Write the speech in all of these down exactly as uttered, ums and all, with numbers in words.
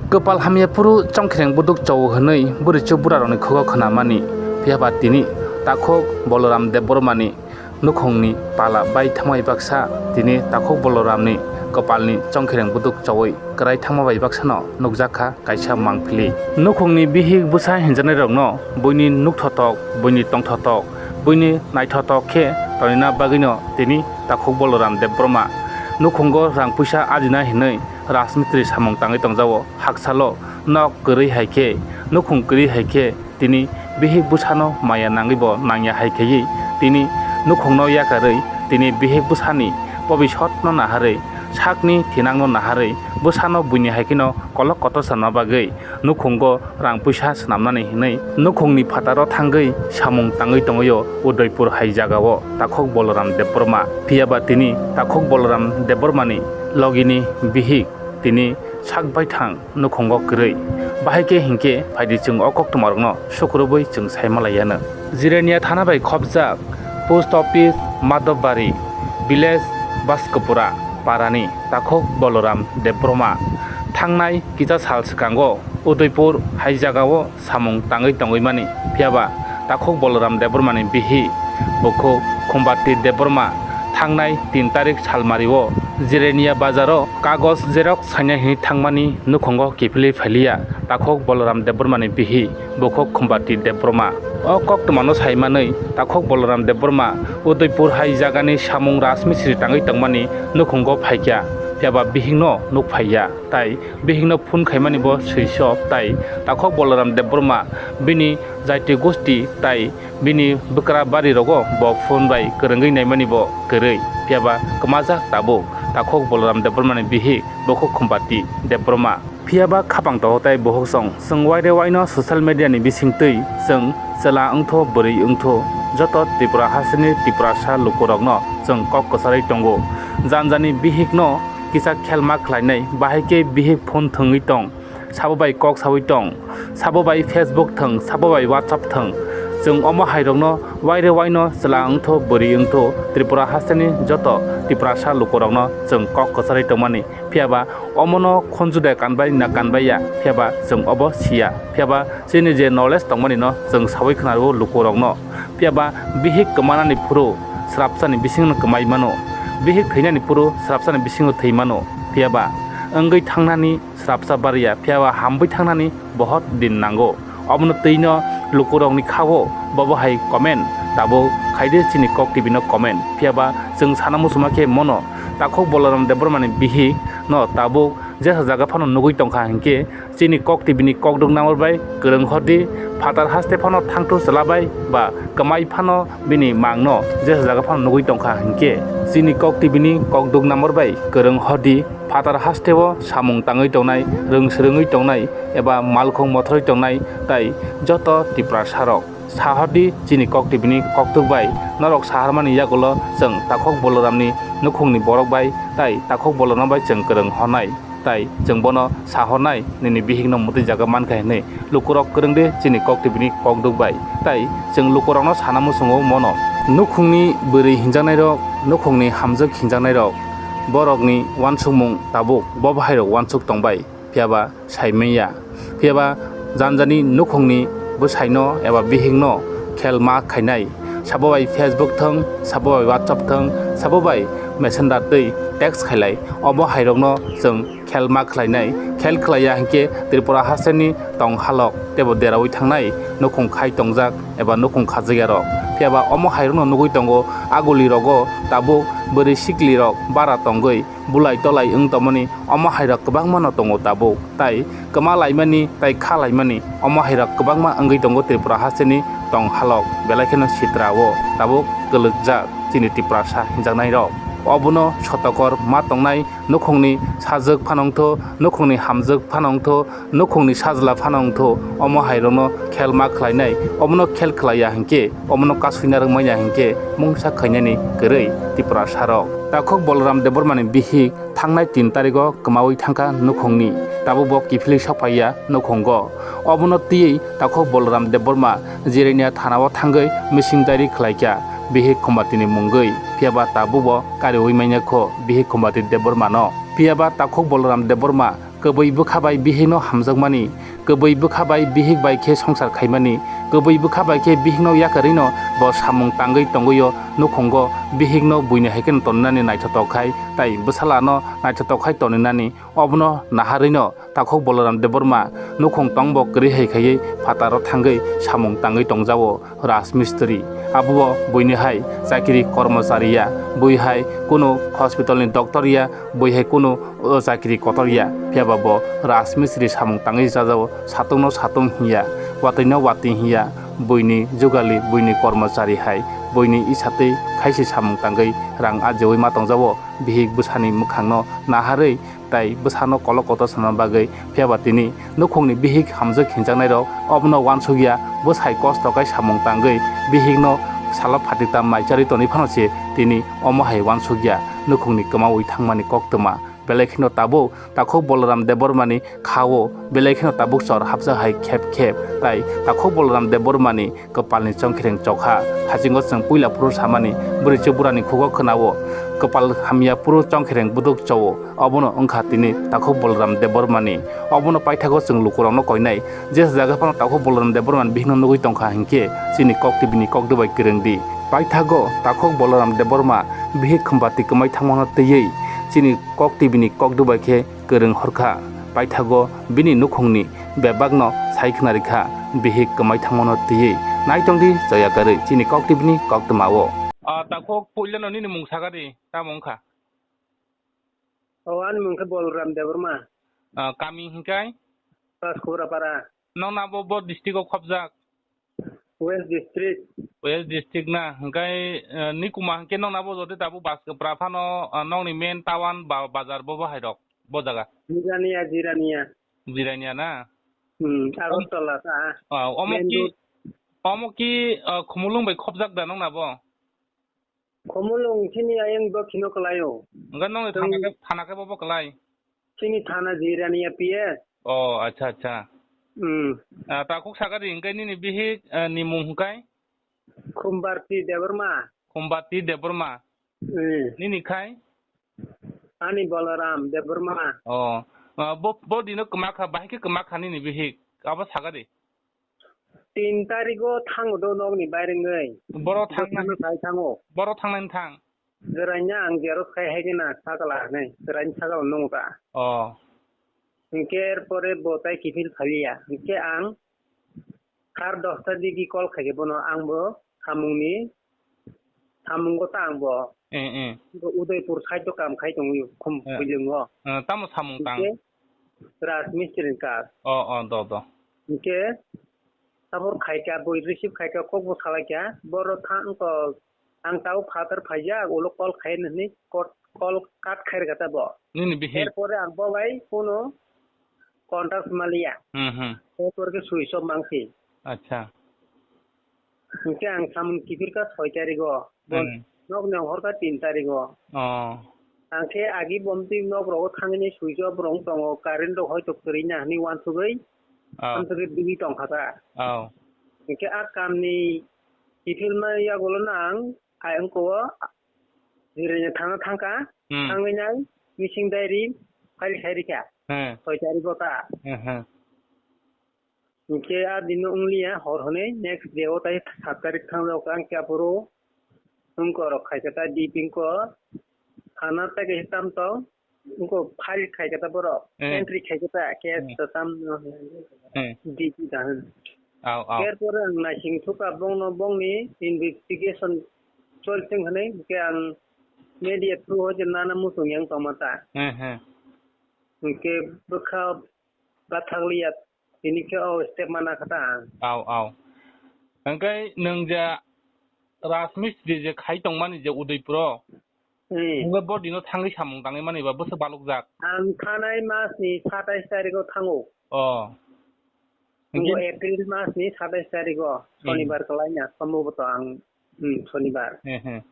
Kwpal hamya phuru chongkhireng buduk chao hwnwi bwrwichu burarokni khugo khwnamani. Phiyaba tini takhuk Boloram Debbarmani nukhungni pala bai thangmai baksa tini takhuk Boloramni kwpalni chongkhireng buduk chaui kwrai thangma bai baksano nukjakha kaisa mangpili. Nukhungni bihik bwsa hinjaknairokno buini nukthotok, buini tongthotok, buini naithotok khe tonina bagwino tini takhuk Boloram Debbarma nukhungo rang puisa ajina hinwi rajmitri samung tangwi tongjao. Haksalo nok kwrwi hai khe, nukhung kwrwi hai khe tini bihik bwsano maya nangwi bo nangya hai khaiwi tini nukhungno yakarwi tini bihik bwsani bobisotno naharwi sakni thinangno naharwi bwsano buini hai kheno kolok kotor sana bagwi nukhungo rang puisa swnamnani hinwi nukhungni phataro thangwi samung tangwi tongwio Udaipur hai jagao takhuk Boloram Debbarma. Phiyaba tini takhuk Boloram Debbarmani logini bihik tini sak baithang nukhungo kwrwi. Bahai khe hinkhe phaidi chwng o koktwmarokno sukrubwi chwng saimalaiyanw. Jirania thana bai khopjak post office Madhobari village Baskopura parani takhuk Boloram Debbarma thangnai kisa sal swkango Udaipur hai jagao samung tangwi tongwi mani. Phiyaba takhuk Boloram Debbarmani bihi bukhuk Khumbati Debbarma thangnai tin tarik salmario Jirania bazaro kagoj xerox saina hinwi thangmani nukhungo kiphilwi phailiya takhuk Boloram Debbarmani bihi bukhuk Khumbati Debbarma. O koktwmano saimanwi takhuk Boloram Debbarma Udaipur hai jagani samung rajmisri tangwi tongmani nukhungo phaikha, phiyaba bihikno nukphaiya tai bihikno phone khaimani bo swichop tai takhuk Boloram Debbarma bini jaiti gosti tai bini bwkra bari rogo bo phone bai kwrwngwi naimani bo kwrwi. Phiyaba kwmajak tabuk takhuk Boloram Debbarmani bihik bukhuk Khumbati Debbarma. Phiyaba khapang toho tai buhuk song chwng waire waino social media ni bisingtwi chwng chwla wngtho bwrwi wngtho joto Tripura hasteni Tiprasa lukurokno chwng kok kwcharwi tongo. Janjani bihikno kisa khelma khlainai, bahai khe bihik phone thwngwi tong, sabo bai kok saui tong, sabo bai Facebook thwng, sabo bai WhatsApp thwng. Chwng omo hairokno waire waino chwla wngtho bwrwi wngtho Tripura hasteni joto Tiprasa lukurokno chwng kok kwcharwi tongmani. Phiyaba omono khonju de kanbai na kanbaiya, phiyaba chwng obo siya. Phiyaba chini je knowledge tongmani no chwng saui khwnarwo lukurokno. Phiyaba bihik kwmanani phuru srapsani bisingno kwmai mano, bihik thwinani phuru srapsani bisingo thwi mano. Phiyaba wngwi thangnani srapsa bariya, phiyaba hambai thangnani bohot din nango. Omono twino lukurokni khao bobo hai comment tabuk khaide chini Kok T V no comment. Phiyaba chwng sana muchuma khe mono takhuk Boloram Debbarmani bihik no tabuk jesa jaga phano nugwi tongkha hinkhe chini Kok T V ni kokdwk number bai kwrwng hordi, phatar haste phano thangthu chwla bai ba kwmai phano bini mangno jesa jaga phano nugwi tongkha hinkhe chini Kok T V ni kokdwk number bai kwrwng hordi. Phatar hasteo samung tangwi tongnai, rwng swrwngwi tongnai eba malkhung mothorwi tongnai tai joto Tiprasarok sahordi chini Kok T V ni koktwk bai. Norok saharmani yagulo chwng takhuk Boloramni nukhungni borok bai tai takhuk Boloram bai chwng kwrwng hornai tai chwng bono sahornai nini bihikno mwtwi jaga mankha hinwi. Lukurok kwrwngdi chini Kok T V ni kokdwk bai. Tai chwng lukurokno sana muchungo mono. Nukhungni bwrwi hinjaknairok, nukhungni hamjwk hinjaknairok, borokni uansukmung tabuk bo bahairok uansuk tongbai, phiyaba saimanya. Phiyaba janjani nukhungni bwsaino eba bihikno khel ma khainai. Sabo bai Facebook thwng, sabo bai WhatsApp thwng, sabo bai Messenger twi text khailai. Obo hairokno chwng khel ma khlainai. Khel khlaiya hinkhe Tripura hasteni tong halok teibo deraui thangnai nukhung khai tongjak eba nukhung khajakya rok. Phiyaba omo hairokno nugui tongo, aguli rogo tabuk bwrwi sikli rok bara tongwi bulai tolai wng tongmani omo hairok kwbangma no tongo tabuk. Tai kwma laimani tai kha laimani omo hairok kwbangma wngwi tongo Tripura hasteni tong halok, belai kheno sitra o tabuk kwlwkjak chini Tiprasa hinjaknai rok. Obono sotokor ma tongnai. Nukhungni sajwk phano wngtho, nukhungni hamjwk phano wngtho, nukhungni sajla phano wngtho, omo hairokno khel ma khlainai. Omono khel khlaiya hinkhe, omono kasui narwk manya hinkhe mungsa khainani kwrwi Tiprasarok. Takhuk Boloram Debbarmani bihik thangnai tin tarigo kwmaui thangkha nukhungni, tabuk bo kiphilwi sokphaiya nukhungo. Obono twiwi takhuk Boloram Debbarma Jirania thanao thangwi missing diary khlaikha bihik Khumbatini mungwi, phiyaba tabukbo kariui manya kho bihik Khumbati Debbarmano. Phiyaba takhuk Boloram Debbarma Kwbwi bwkha bai bihikno hamjakmani, kwbwi bwkha bai bihik bai khe songsar khaimani, kwbwi bwkha bai khe bihikno yakarwino bo samung tangwi tongwio nukhungo bihikno buini hai kheno toninani naithotok khai tai bwsalano naithotok khai toninani. Obono naharwino takhuk Balaram Debbarma nukhung tongbo kwrwi hai khaiwi phataro thangwi samung tangwi tongjao. Rajmistri. Abo bo buini hai chakiri kormochari ya, bui hai kunu hospital ni doctor ya, bui hai kunu, o, chakiri kotor ya, phiya ba bo rajmistri samung tangwi chajao, satung no satung hinya, watwi no watwi hinya, buini jugali, buini kormochari hai, buini isatwi khaisi samung tangwi rang ajeui ma tongjao, bihik bwsani mwkhang no naharwi tai bwsano kolok kotor sana bagwi, phiya ba tini nukhungni bihik hamjwk hinjaknairok obono uansukya, bwsai kosto khe samung tangwi bihikno salo phatikta mai charwi tonwi phano se tini omo hai uansukya nukhungni kwmaui thangmani koktwma. Belai kheno tabuk takhuk Balaram Debbarmani kha-o, belai kheno tabuk chor hapjak hai khep khep, tai takhuk Balaram Debbarmani kwpalni chongkhireng chokha. Hasingo chwng puila phuru samani bwrwi chwk burani khugo khna-o, kwpal hamya phuru chongkhireng buduk cho-o. Obono wngkha tini takhuk Balaram Debbarmani. Obono paithago chwng lukurokno koinai, jesa jaga phano takhuk Balaram Debbarmani bihikno nugwi tongkha hinkhe chini kok tibini kok dubai kwrwng di. Paithago takhuk Balaram Debbarma bihik Khumbati kwmai thangmano twiwi chini kok tibini kok dubai khe kwrwng horkha. Paithago bini nukhungni bebakno sai khna rikha, bihik kwmai thangmano twiwi. Naitongdi choya karwi chini kok tibini koktwma-o. Ah, takhuk puilano nini mung sakadi, tamo wngkha? O, ani mung khe Bolram Debbarma. Ah, kami hinkai? Paskubra para. Nong nabo bo district o khopjak? West District. West District na, hingkai, eh, ni kuma hingke nong nabo jodi tabu bas kwpra phano, eh, nongni main town ba, bazar bo, bo hai rok, bo jaga. Jirania, Jirania. Jirania na? Hmm, Agartala ta. Ah, omo ki, omo ki, eh, Khumulwng bai khopjak da nong nabo? Khumulwng chini ayang dokhino kwlaio. Hingke nongni thana khe, thana khe bo, bo kwlai? Chini thana Jirania P S. Oh, acha, acha. Hmm. Ah, takhuk sakadi hingke nini bihik, ah, ni mung hingkai? Khumbarti Debbarma. Khumbarti Debbarma. Hmm. Nini khai? Ani Balaram Debbarma. Oh. Ah, bo, bo dino kwmakha, bahai khe kwmakha nini bihik. Abo sakadi. Tin tarigo thango do nokni bairengwi. Boro thangna-, Dophano sai thango. Boro thangnani thang. Jeraina ang jeros khai hai gana sakala hinwi, jeraini sakala nungo ta. Oh. Hinkhe er pore bo tai kiphil phaliya. Hinkhe ang har dosta digi call khaikhe bono ang bo samungni, samungo ta ang bo. Eh, eh. Bo Udaipur side o kam khai tongwi khum Eh. Builungo. Eh, tamo samung tang? Hinkhe Rajmistri ni kaam. Oh, oh, do, do. Hinkhe tabuk khaikha, bui receive khaikha, kok bo salaikha, boro thang ko ang tao phatar phaijak, ulo call khai nini, call, call cut khai rwkha ta bo. Nini bihik? Er pore ang bo bai kuno contact maliya. Hmm, hmm. Er pore khe switch off mangsi. Acha. Hinkhe ang samung kiphilkha soi tarigo. Bo Hmm. Nokni ang horkha tin tarigo. Oh. Ang khe agi bomtwi nok rogo thangwi switch off rong tongo, current rok hoito kwrwi na hinwi uansugwi, Oh. Amsugwi digi tongkha ta. Oh. Hinkhe a kamni kiphilma yagulo no ang ayang ko Jirania thana thangkha, Hmm. Thangwi nai missing diary file khai rikha. Hmm. Soi tarigo ta. Hmm, hmm. Hinkhe a dino wngliya hor hwnwi, next day o tai sat tarik thangjak ang khe aphuru wngko rok khaikha ta D P wngko thana tai kaisa tam tong wngko file khaikha ta borok Eh. Entry khaikha ta case Eh. Ta tam Eh. D P ta hwn. Au, au. Er pore ang naising thukha bongno bongni investigation cholthwng hwnwi hinkhe ang media through o je nana muchung yang tongma ta. Eh, eh. Hinkhe bwkha bathakliya. Tini khe o step mana kha ta ang. Au, au. Hingke nwng je Rajmistri je khai tongmani je Udaipuro, Hmm. Hingke bo dino thangwi samung tangwi mani ba bwswk balukjak? Ang thanai masni satais tarigo thango. Oh. Bo Hingke April masni satais tarigo, Hmm. Sonibar kwlaina, somboboto ang Hmm, Sonibar. He, he.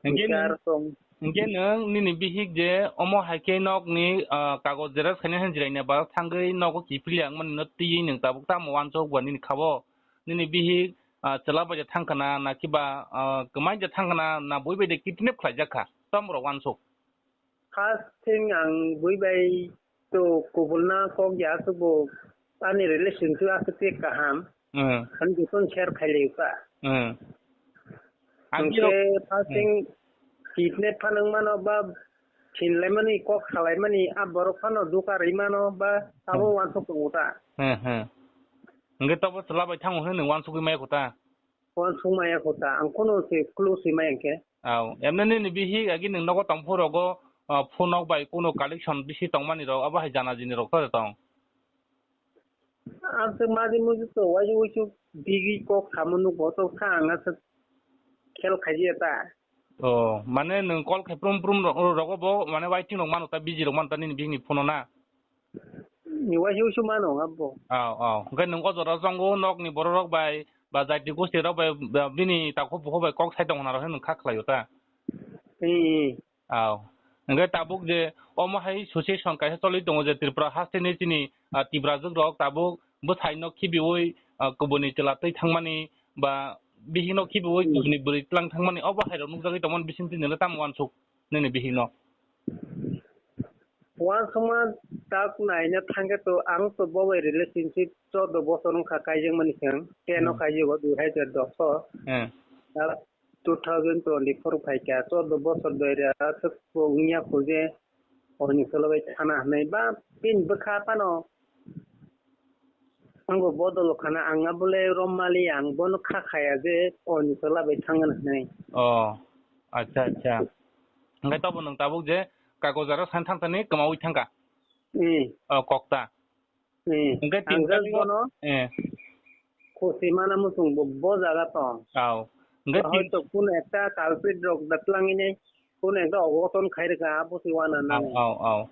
Hingke Hwnkhe nwng, tong. Hingke nwng nini bihik je omo hai khe nokni, ah, kagoj xerox khaina hinwi jiraina ba thangwi nogo kiphilya wngmani no twiwi nwng tabuk tamo uansuk ba nini khabo? Nini bihik, ah, chwla bai de thang khna, na kiba, ah, kwmai de thang khna, na bui bai de kidnap khlaijak kha? Tamo rok uansuk? First thing ang bui bai to kubulna kok ya aswk bo ani relationship aswk tei kaham. Hmm. Ani jotono share khailai kha. Hmm. Ang Hwnkhe khe, fasting hmm. Kidney phanang mano ba thinlaimani kok salaimani a borok phano duka rwi mano ba abo hmm. Wansuk tongo ta. Hmm, hmm. Hwnkhe tobo chwla bai thango hwnwi nwng wansugwi maya kho ta? Wansuk maya kho ta, ang kheno se close wi maya hwnkhe. Au, emne nini bihik agi nwng nogo tongphuru rogo, ah, phone rok bai kuno collection bisi tongmani rok, abo hai jana jini rok to tong? Aswk madi muju to, waisa waisa bigwi kok samo nugo to kha ang aswk khel khajiya ta. Oh, mane nwng call khai prum prum ro-, ro-, rogo bo mane waiting rok mano ta, busy rok mano ta nini bihikni phone o na? Ni waisa waisa mano abo. Au, au. Hwnkhe nwng o jora o chongo nokni borok rok bai ba jati gosti rok bai ba bini takhuk bukhuk bai kok sai tongna rok nwng kha khlaio ta? Hmm. Au. Hwnkhe tabuk je omo hai situation kaisa choli tongo je Tripura hasteni chini, ah, Tiprajwk rok tabuk bwsai no khibiui, ah, kubuni chwla twi thangmani ba bihik no khibiui hmm. Kubuni bwrwi tlang thangmani obo hai rok nukjagwi tongmani bising twi nwng tamo wansuk nini bihik no? Wansukma tak naina thangkhe to ang to bo bai relationship chordo bosor wngkha kaijakmani chwng, ten o hmm. Kaijago dui hajar dos o. Hmm. Two thousand twenty-four phaikha, chordo bosor doira aswk bo wngya kho je oni chwla bai thana hwnwi ba bini bwkha phano ango bodol khana ang abole rom mali ang bono kha khaya je oni chwla bai thangna hwnwi. Oh, acha, acha. Hwnkhe tobo nwng tabuk je kagoj aro san thang thani kwmaui thangkha? Hmm. Oh, kokta. Hmm. Hwnkhe tin ang just tarik o bono eh. Khusi mana muchung bo, bo jaga tong. Au. Hwnkhe tin hoito kuno ekta culprit rok da twlangwi nai, kuno ekta ogoton khai rwkha, abo se wana nang. Au, au, au.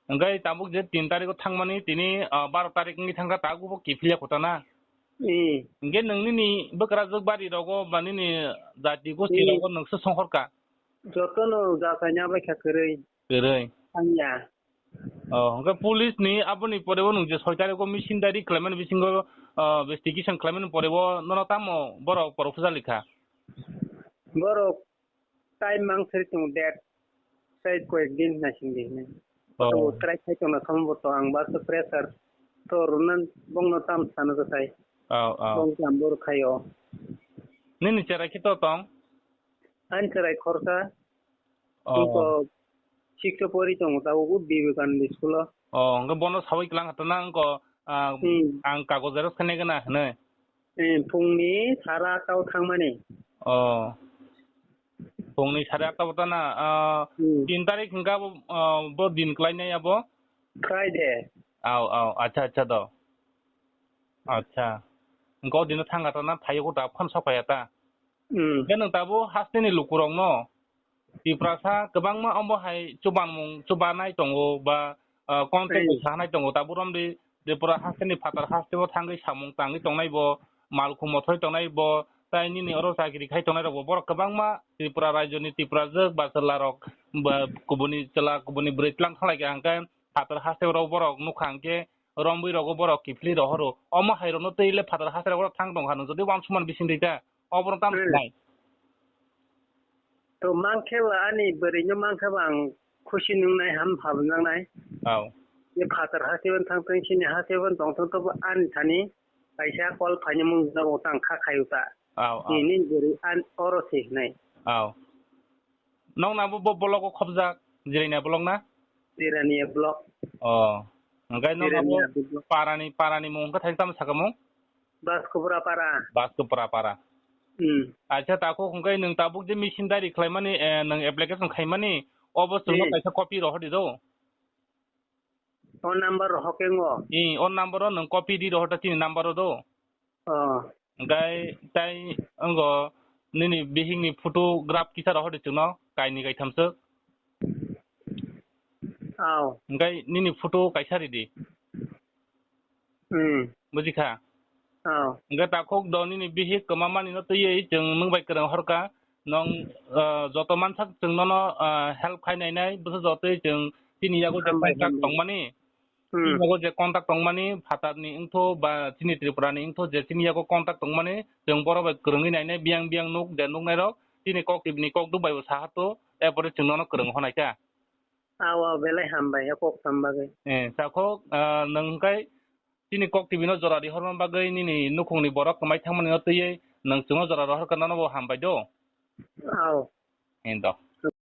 Hwnkhe tabuk je tin tarik o thangmani tini, ah, baro tarik wngwi thangkha, tabuk bo kiphilya kho ta na? Hmm. Hwnkhe nwng nini bwkrajwk bari rogo ba nini jati gosti hmm. Rogo nwng se songhorkha? Jotono jachaina bai kha kwrwi. Kwrwi. Thangya. Oh, hwnkhe police ni aboni pore o nwng je soi tariko missing diary khlaimani bisingo, ah, investigation khlaimani pore o nono tamo borok borok phwjali kha? Borok time mang seri tongo, date sai koyek din naising di hinwi. Oh. Bo try khai tongna khambo to ang ba pressure to runan bongno tam sano to sai. Oh, oh. Bong tam bor khaio. Nini cherai khe to tong? Ani cherai khorsa. Oh. Iko sixth pori tongo tabuk Vivekananda school o. Oh, hwnkhe bono sawi klang hatana wngko, ah, hmm. Ang kago xerox khainai gana hwnwi. Hmm, phungni sara atta o thangmani. Oh. Phungni sara atta o tana, ah, hmm. Tin tarik hwnkha bo, ah, bo din klainai abo? Friday. Au, au, acha, acha do. Acha. Hwnkhe o dino thang hatana phaiyo kho ta phano sok phaiya ta? Hmm. Hwnkhe nwng tabuk hasteni lukurokno Tiprasa kwbangma omo hai chubanmung chubanai tongo ba, ah, content hmm. Sanai tongo. Tabuk romdi Tripura hasteni phatar hasteo thangwi samung tangwi tongnai bo, malkhung mothoi tongnai bo, tai nini oro chakri khai tongnai rok bo borok kwbangma Tripura rajyoni Tiprajwk ba chwla rok ba kubuni chwla kubuni bwrwi tlang thanglaikha hwnkhe phatar hasteo rok borok nukha hwnkhe romwi rogo borok kiphilwi rohoro. Omo hai rokno twi le phatar hasteo rok thang tongkha nwng jodi wansukmani bisingtwi ta oborok tamo hmm. Sinai. To mankhe ba ani bwrwino mankhe ba ang khusi nungnai, ham phabwnjaknai. Au. Ye phatar hasteo thang thang sini hasteo tong thang to ani thani kaisa call phaini mung jago tang kha khayu ta. Au, au. Nini bwrwi an oro se hinai. Au. Nong na bo, bo block o khobjak, Jirania block na? Jirania block. Oh. Hwnkhe nong na bo Jirania block. Parani, parani mung hwnkhe thani tamo saka mung? Baskopura para. Baskopura para. Hmm. Acha, takhuk hwnkhe nwng tabuk je missing diary khlaimani, eh, nwng application khaimani, obo chwngno hmm. Kaisa copy rohor di do. O number rohor khe ngo? Eh, o number o nwng copy di rohor ta chini number o do. Oh. Hwnkhe tai wngo nini bihikni photograph kisa rohor di chwngno, kainwi kaithamswk. Au. Hwnkhe nini photo kaisa ridi. Hmm. Bujikha? Au. Hwnkhe takhuk do nini bihik kwmamanino twiwi chwng nwng bai kwrwng horkha. Nwng, ah, joto mansak chwng nono, ah, help khai nainai, bwswk jotoi chwng chini yago je hambai, contact hambai. Tongmani, hmm. Chini yago je contact tongmani, phatarni wngtho ba chini Tripurani wngtho je chini yago contact tongmani, chwng borok bai kwrwngwi nainai, biyang biyang nuk je nuknairok, chini kok tibini kok duk bai bo sahato, erpore chwng nono kwrwng honaikha. Aw, aw, belai hambai, o kok sam bagwi. Eh, sakho, ah, nwng hwnkhe chini Kok T V no jora rihorma bagwi nini nukhungni borok kwmai thangmani no twiwi nwng chwngno jora rohor kana no bo hambai do. Aw. Hindo.